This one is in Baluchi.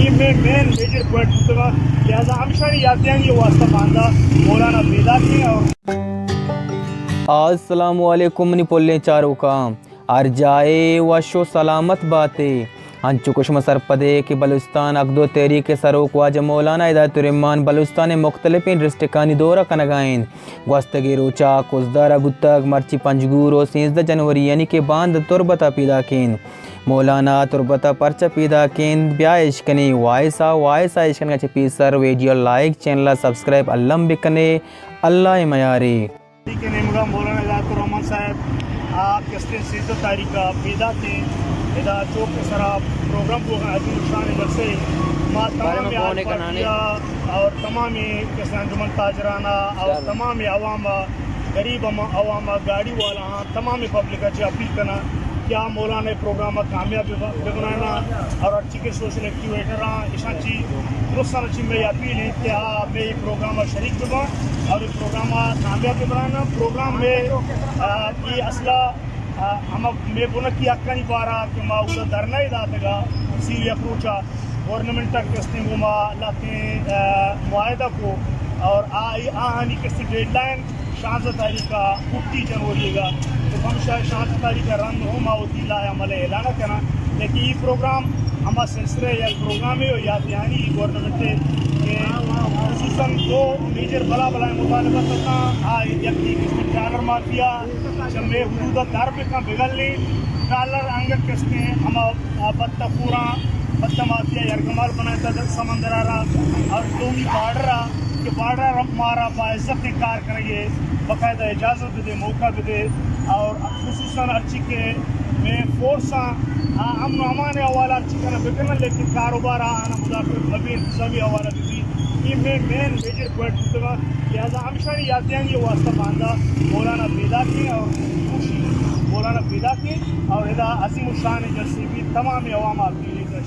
یہ مین، مین میجر پوائنٹ بوتگا، لہذا ہمشانی یادیانی واسطہ باندا مولانا پیدا کیں اور السلام علیکم منی پلیں چاروکاں، ہر جاہے وش و سلامت باتے۔ انچو کہ شما سرپدے کہ بلوچستان حق دو تحریک ء سروک واجہ مولانا ہدایت الرحمان بلوچستان ء مختلفیں ڈسٹرکٹانی دورہ کنگا انت۔ گوستگیں روچا کزدارا بوتگ، مرچی پنجگور و سیزدہ جنوری یعنی کہ باند تربتا پیداک انت۔ مولانا تربتا پرچہ پیداک انت؟ بیا اشکنیں وائسا، وائسا اشکنگا چہ پیسر ویڈیو لائک، چینلا سبسکرائب الم بکنے۔ اللہ ء میارے۔ ٹھیک ہے، نیمگا مولانا ہدایت الرحمان صاحب، آ، کستیں سیزدہ تاریخ ء پیداک ایں، ادا چوک ء سرا پروگرام بوگا عظیم الشان جلسے، ما تمام آل پارٹی ء اور تمام کسان انجمن تاجران ء اور تمام عوام ء، غریب ہم عوام ء، گاڑی والا ہاں، تمام پبلک ء چہ اپیل کناں کہ آ مولانا پروگرام ء کامیاب بہ، بہ بنانا اور چکے سوشل ایکٹیویٹر آں، ایشاں چی درستاں چی مئے اپیل انت کہ آ مئے اے پروگرام ء شریک بہ باں اور اے پروگرام ء کامیاب بہ بنانا۔ پروگرام مئے، آ، اے اصلا، آ، ہما مئے بنکی حقانی بارا کہ ما اودا دھرنا ء داتگا، سی یک روچا گورنمنٹ ء کستیں گوما لہتیں، آ، معاہدہ کو اور آ، آہانی کستیں ڈیڈ لائن شانزدہ تاریخ ء، کٹی جنوری ء، تو پمشا شانزدہ تاریخ ء رند ہوں ما وتی لائحہ عمل ء اعلان ء کناں، لیکن اے پروگرام ہما سلسلہ ء یک پروگرامے و یا دھیانی گورنمنٹ ء کہ خصوصاً دو میجر بلا بلائیں مطالبہ تتاں، آ یکی کسے ٹرالر مافیا چہ مئے حدود ء در بکن بگلیں، ٹرالر انگت کسے ہما آ پتہ پوراں، پتہ مافیا یرغمال بنائینتگ سمندر ء را اور دومی بارڈر ء کہ بارڈر ء مارا با عزت کار کنگ ء باقاعدہ اجازت بدے، موقع بدے اور خصوصاً ہرچی کہ مئے فورس آں، آ، امن و امان ء حوالہ ہرچی کنگ بکنن، لیکن کاروبار آ آناں مداخلت مبی، انتظامی حوالہ ببی۔ اے مین، مین میجر پوائنٹ بوتگاں، لہذا ہمشانی یادیانی واسطہ باندا مولانا پیداکیں اور خوشی مولانا پیداکیں اور ادا عظیم الشان جلسے بی، تمام عوام آپ کی لیے